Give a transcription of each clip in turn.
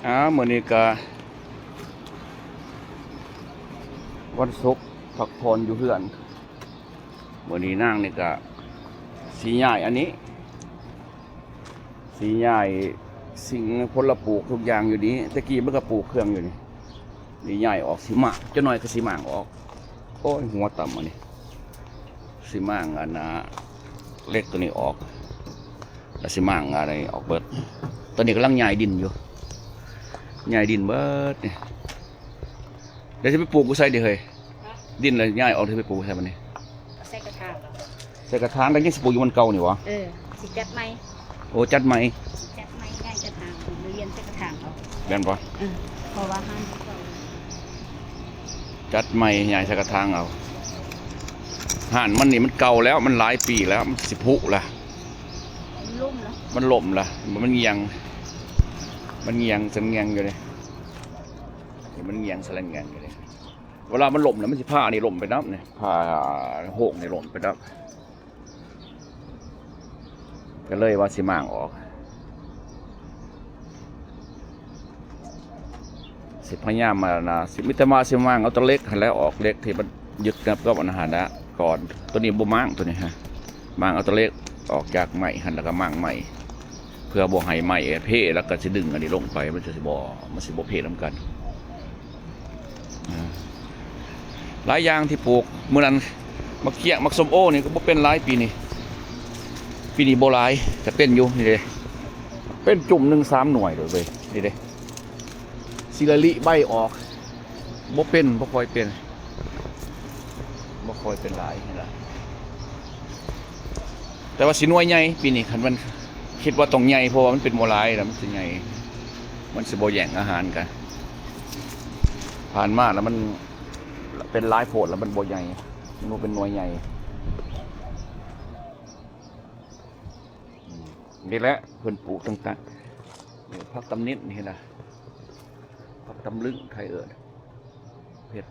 ອ້າວ ມື້ນີ້ກະວັນສຸກ ພັກຜ່ອນຢູ່ເຮືອນ. ມື້ນີ້ນາງນີ້ກະຊິຍ້າຍອັນນີ້ ຊິຍ້າຍສິ່ງພົນລະປູກທຸກຢ່າງຢູ່ນີ້. ແຕ່ກີ້ມັນກະປູກເຄື່ອງຢູ່ນີ້ ນີ້ຍ້າຍອອກ ຊິມ້າງ ຈັກໜ້ອຍກະຊິມ້າງອອກ. ໂອ້ຍ ຫົວຕ່ຳອັນນີ້ ຊິມ້າງອັນນ່າ ເຫຼັກໂຕນີ້ອອກ ລະຊິມ້າງອັນນີ້ອອກເບິດ. ຕອນນີ້ກຳລັງຍ້າຍດິນຢູ່ ຍ້າຍດິນເບິດນີ້. ແລ້ວຊິໄປປູກຢູ່ໃສເດເຮີ້ຍ? ຮະ? ດິນລະຍ້າຍອອກ ຊິໄປປູກໃສບາດນີ້? ເອົາໃສ່ກະຖາງ ໃສ່ກະຖາງ ແລ້ວຍັງຊິປູກຢູ່ບ່ອນເກົ່ານີ້ບໍ? ເອີ ຊິຈັດໃໝ່. ໂອ້ ຈັດໃໝ່ ຈັດໃໝ່ ຍ້າຍກະຖາງ ລຽນໃສ່ກະຖາງເອົາ ແມ່ນບໍ່? ເອີ ເພາະວ່າຮ້ານເກົ່າ ຈັດໃໝ່ ຍ້າຍໃສ່ກະຖາງເອົາ. ຮ້ານມັນນີ້ມັນເກົ່າແລ້ວ ມັນຫຼາຍປີແລ້ວ ມັນຊິຜຸລະ ມັນລົ້ມລະ ມັນລົ້ມລະ ມັນງຽງ ມັນງຽງສະແງງຢູ່ເດ ມັນງຽງສະແງງຢູ່ເດ. ເວລາມັນລົ້ມແລ້ວ ມັນຊິພາອັນນີ້ລົ້ມໄປນຳນີ້ ພາໂຮງນີ້ລົ້ມໄປນຳ. ກະເລີຍວ່າຊິມ້າງອອກ ຊິພະຍາຍາມ ອັນນ່າ ຊິມີແຕ່ວ່າຊິມ້າງເອົາແຕ່ເຫຼັກຫັ້ນແຫຼະອອກ ເຫຼັກທີ່ມັນຍຶດກັບອັນນັ້ນຫັ້ນແຫຼະກ່ອນ. ໂຕນີ້ບໍ່ມ້າງ ໂຕນີ້ຮະ ມ້າງເອົາແຕ່ເຫຼັກອອກຈາກໄມ້ຫັ້ນ ແລ້ວກະມ້າງໃໝ່ ເພື່ອບໍ່ໃຫ້ໄມ້ເພ ແລ້ວກະຊິດຶງອັນນີ້ລົງໄປ ມັນຈະຊິບໍ່ ມັນຊິບໍ່ເພນຳກັນ. ອາ ຫຼາຍຢ່າງທີ່ປູກ ມື້ນັ້ນໝາກກ້ຽງ ໝາກສົ້ມໂອນີ້ກະບໍ່ເປັນຫຼາຍປີນີ້ ປີນີ້ບໍ່ຫຼາຍ ແຕ່ເປັນຢູ່ນີ້ເດ ເປັນຈຸ້ມໜຶ່ງສາມໜ່ວຍໂລດເວີຍ ນີ້ເດ ຊິລະລິໃບອອກ ບໍ່ເປັນ ບໍ່ຄ່ອຍເປັນ ບໍ່ຄ່ອຍເປັນຫຼາຍນີ້ລະ. ແຕ່ວ່າຊິໜ່ວຍໃຫຍ່ປີນີ້ ຄັນມັນ ຄິດວ່າຕ້ອງໃຫຍ່ ເພາະວ່າມັນເປັນໝໍລາຍແລ້ວ ມັນຊິໃຫຍ່ ມັນຊິບໍ່ແຍ່ງອາຫານກັນ. ຜ່ານມາແລ້ວມັນເປັນຫຼາຍໂພດ ແລ້ວມັນບໍ່ໃຫຍ່ ມັນບໍ່ເປັນໜ່ວຍໃຫຍ່. ອືມ ນີ້ແຫຼະເພິ່ນປູກຕ່າງໆ ນີ້ ຜັກຕຳນິດນີ້ນະ ຜັກຕຳລຶງ ໃຜເອີ້ນ ເຜັດ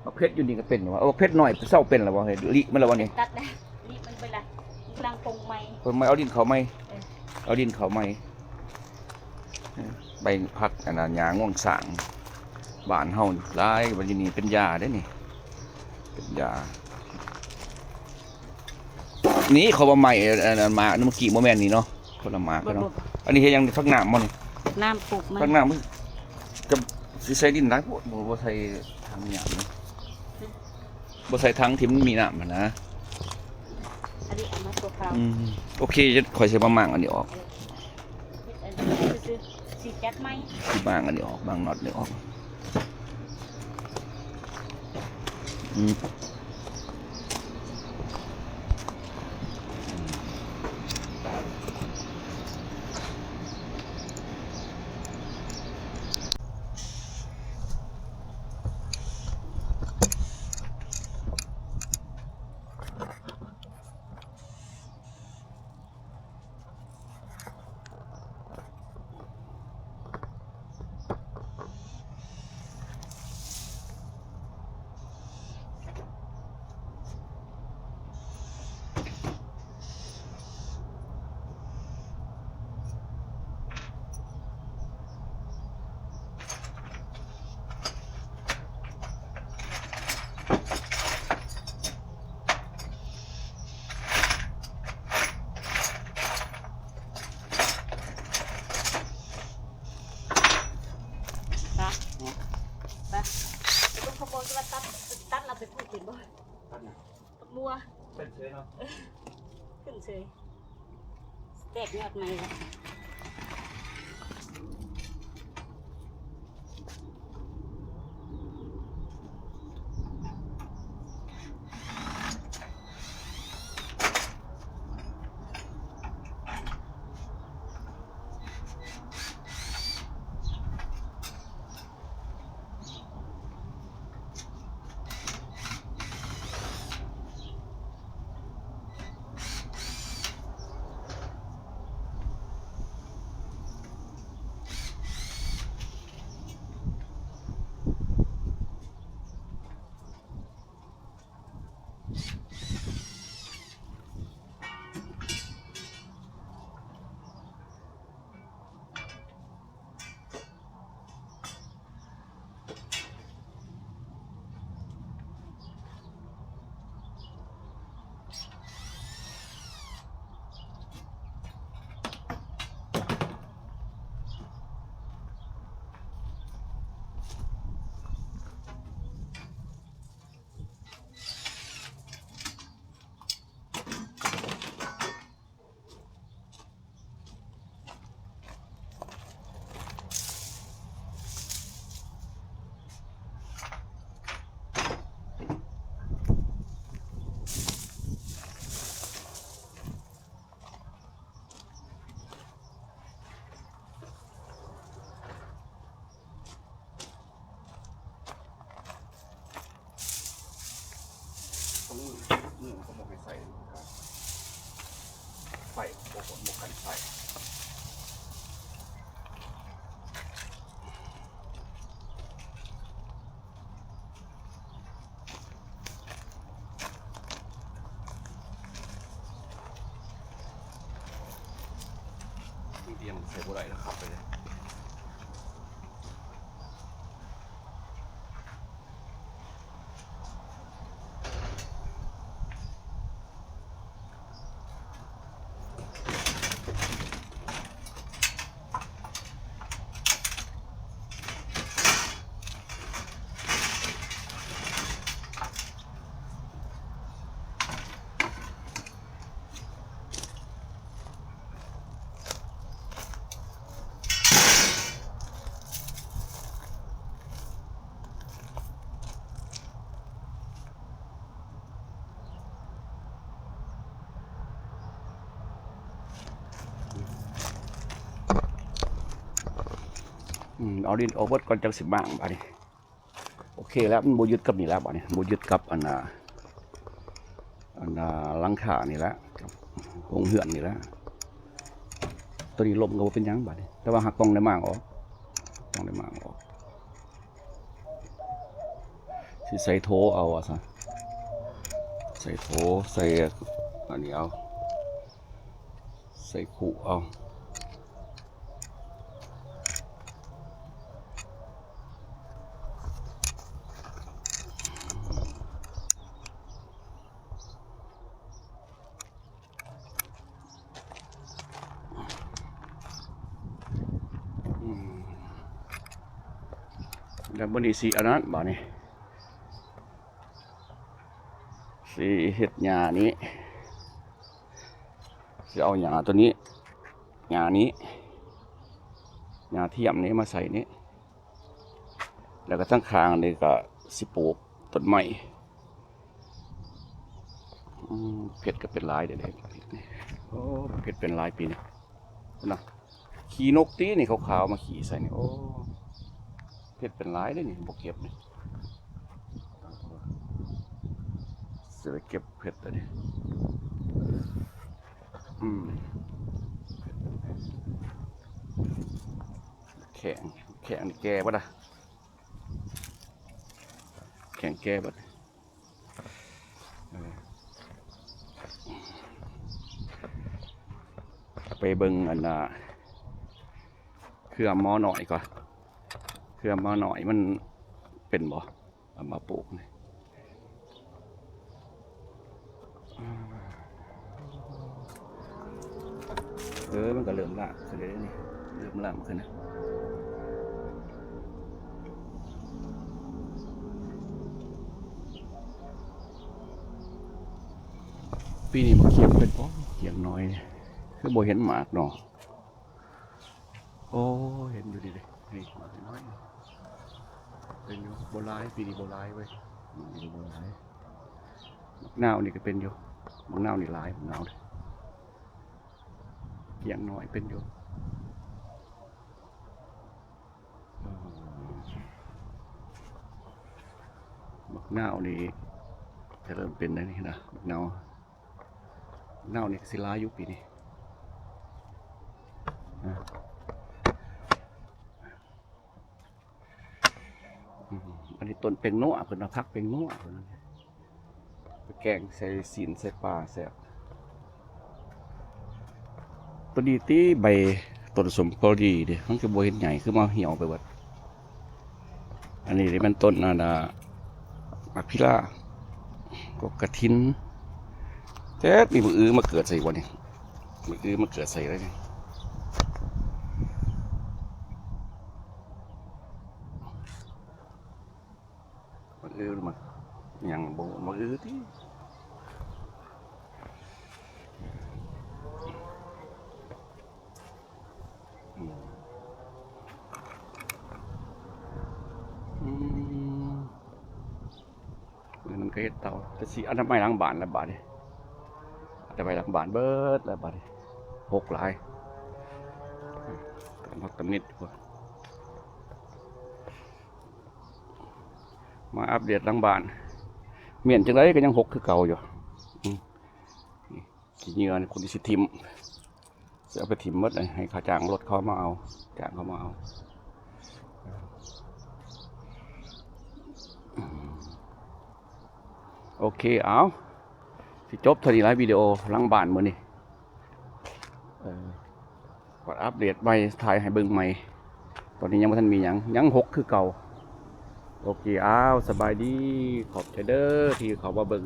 ບັກເຜັດຢູ່ນີ້ກະເປັນຫວາ? ເອົາບັກເຜັດນ້ອຍເຊົາເປັນລະບໍ່? ເຮັດລິມັນລະບໍ່ນີ້? ຕັດແລ້ວ ລິມັນໄປລະ ກຳລັງປົງໃໝ່ ປົງໃໝ່ ເອົາດິນເຂົ້າໃໝ່ ເອີ ເອົາດິນເຂົ້າໃໝ່. ເອີ ໃບຜັກອັນນັ້ນ ຫຍ້າງວງຊ້າງ ບ້ານເຮົາຫຼາຍ ບັດຢູ່ນີ້ເປັນຢາເດ້ນີ້ ເປັນຢາ. ນີ້ເຂົາວ່າໄມ້ ອັນ ອັນໝາກນີ້ ເມື່ອກີ້ບໍ່ແມ່ນນີ້ເນາະ ຄົນລະໝາກເນາະ. ບໍ່ ບໍ່ ອັນນີ້ເຮັດຫຍັງນີ້? ຜັກໜາມບໍ່ນີ້? ໜາມ ປູກມັນ ຜັກໜາມ ກະຊິໃສ່ດິນຫຼາຍໂພດ ບໍ່ ບໍ່ໃສ່ຖັງຫຍັງ ບໍ່ໃສ່ຖັງທີ່ມັນມີນ້ຳຫັ້ນນະ. ອັນນີ້ເອົາມາຊົ່ວຄາວ ອືມ ໂອເຄ ຂ້ອຍຊິມາມ້າງອັນນີ້ອອກ. ເຮັດອັນນີ້ຊື່ໆ ຊິຈັດໃໝ່ ຊິມ້າງອັນນີ້ອອກ ມ້າງນັອດນີ້ອອກ ອືມ. ໄປ ໄປ ໄປເບິ່ງຂະບວນທີ່ວ່າຕັດ ຕັດເອົາໄປປູກເຫັນບໍ່? ຕັດຫຍັງ? ໝາກມົວ ເປັນເສຍເນາະ ຂຶ້ນເສຍ ແຕກຍອດໃໝ່ແລ້ວ. ຕຽມໃສ່ບໍ່ໄດ້ແລ້ວ ຂັບໄປເລີຍ. ອືມ ເອົາດິນອອກເບິດກ່ອນ ຈັ່ງຊິໝ່າງບາດນີ້. ໂອເຄແລ້ວ ມັນບໍ່ຍຶດກັບນີ້ແລ້ວບາດນີ້ ບໍ່ຍຶດກັບອັນນ່າ ອັນນ່າ ຫຼັງຄານີ້ແລ້ວ ໂຮງເຮືອນນີ້ແລ້ວ. ໂຕນີ້ລົ້ມກໍບໍ່ເປັນຫຍັງບາດນີ້ ແຕ່ວ່າຫາກຕ້ອງໄດ້ມ້າງອອກ ຕ້ອງໄດ້ມ້າງອອກ. ຊິໃສ່ໂຖເອົາວ່າຊະ ໃສ່ໂຖ ໃສ່ອັນນີ້ເອົາ ໃສ່ຄຸເອົາ. ອືມ ແລ້ວບາດນີ້ຊິອັນນັ້ນ ບາດນີ້ຊິເຮັດຫຍ້ານີ້ ຊິເອົາຫຍ້າໂຕນີ້ ຫຍ້ານີ້ ຫຍ້າທຽມນີ້ມາໃສ່ນີ້ ແລ້ວກໍທາງຂ້າງນີ້ກໍຊິປູກຕົ້ນໄມ້. ອືມ ເຜັດກໍເປັນຫຼາຍເດ້ ເຜັດນີ້ ໂອ້ ເຜັດເປັນຫຼາຍປີນີ້ ພຸ້ນນະ ຂີ້ນົກຕິນີ້ ຂາວໆມາຂີ້ໃສ່ນີ້ ໂອ້ ເຜັດເປັນຫຼາຍເດ້ນີ້ ບໍ່ເກັບນີ້ ຊິໄປເກັບເຜັດຕົວນີ້. ອືມ ແຂ້ງ ແຂ້ງນີ້ແກ່ເບິດລະ ແຂ້ງແກ່ເບິດ. ເອີ ໄປເບິ່ງອັນນ່າ ເຄືອໝໍນ້ອຍກ່ອນ ເຄືອໝໍນ້ອຍມັນເປັນບໍ່ ເອົາມາປູກນີ້. ເອີ ມັນກໍເລີ່ມລາກຂຶ້ນແລ້ວນີ້ ເລີ່ມລາກຂຶ້ນນະ. ປີນີ້ໝາກຂຽງເປັນບໍ່? ຂຽງນ້ອຍ ຄືບໍ່ເຫັນໝາກເນາະ. ໂອ້ ເຫັນຢູ່ນີ້ເດ້ ນີ້ໝາກນ້ອຍ ເປັນຢູ່ ບໍ່ຫຼາຍ ປີນີ້ບໍ່ຫຼາຍເວີຍ ໝາກນີ້ບໍ່ຫຼາຍ. ໝາກນາວນີ້ກໍເປັນຢູ່ ໝາກນາວນີ້ຫຼາຍ ໝາກນາວນີ້ ຂຽງນ້ອຍເປັນຢູ່. ໝາກນາວນີ້ຈະເລີ່ມເປັນແລ້ວນີ້ນະ ໝາກນາວ ໝາກນາວນີ້ກໍຊິຫຼາຍຢູ່ປີນີ້ນະ. ອືມ ອັນນີ້ຕົ້ນແປ້ງນົວ ເພິ່ນວ່າຜັກແປ້ງນົວ ເພິ່ນວ່າ ໄປແກງໃສ່ຊີ້ນໃສ່ປາແຊບ. ໂຕນີ້ຕິ ໃບຕົ້ນສົ້ມເກົາຫຼີເດ້ ມັນຄືບໍ່ເຫັນໃຫຍ່ ຄືມາຫ່ຽວໄປເບິດ. ອັນນີ້ເດ້ແມ່ນຕົ້ນອັນນ່າ ໝາກພິລາ ກໍກະຖິນ. ແຕ່ມີບັກອືມາເກີດໃສ່ບໍ່ນີ້? ບັກອືມາເກີດໃສ່ແລ້ວນີ້. ບັກອື ມັນຫຍັງບໍ່ ບັກອືຕິ. ອືມ ອືມ ມັນກໍເຮັດເຕົາ ແຕ່ຊິອະນາໄມຫຼັງບ້ານແລ້ວບາດນີ້ ອະນາໄມຫຼັງບ້ານເບິດແລ້ວບາດນີ້ ຫົກຫຼາຍ ຕຳບັກຕຳນິດພຸ້ນ. ມາອັບເດດຫຼັງບ້ານ ມ້ຽນຈັ່ງໃດກໍຍັງຫົກຄືເກົ່າຢູ່. ອືມ ນີ້ ຂີ້ເຫຍື້ອນີ້ ຜູ້ທີ່ຊິຖິ້ມ ຊິເອົາໄປຖິ້ມໝົດ ໃຫ້ເຂົາຈ້າງລົດເຂົາມາເອົາ ຈ້າງເຂົາມາເອົາ. ໂອເຄ ເອົາ ຊິຈົບເທົ່ານີ້ລະ ວິດີໂອຫຼັງບ້ານມື້ນີ້. ເອີ ອັບເດດໃໝ່ ຖ່າຍໃຫ້ເບິ່ງໃໝ່. ຕອນນີ້ຍັງບໍ່ທັນມີຫຍັງ ຍັງຫົກຄືເກົ່າ. ໂອເຄ ອ້າວ ສະບາຍດີ ຂອບໃຈເດີທີ່ເຂົ້າມາເບິ່ງ.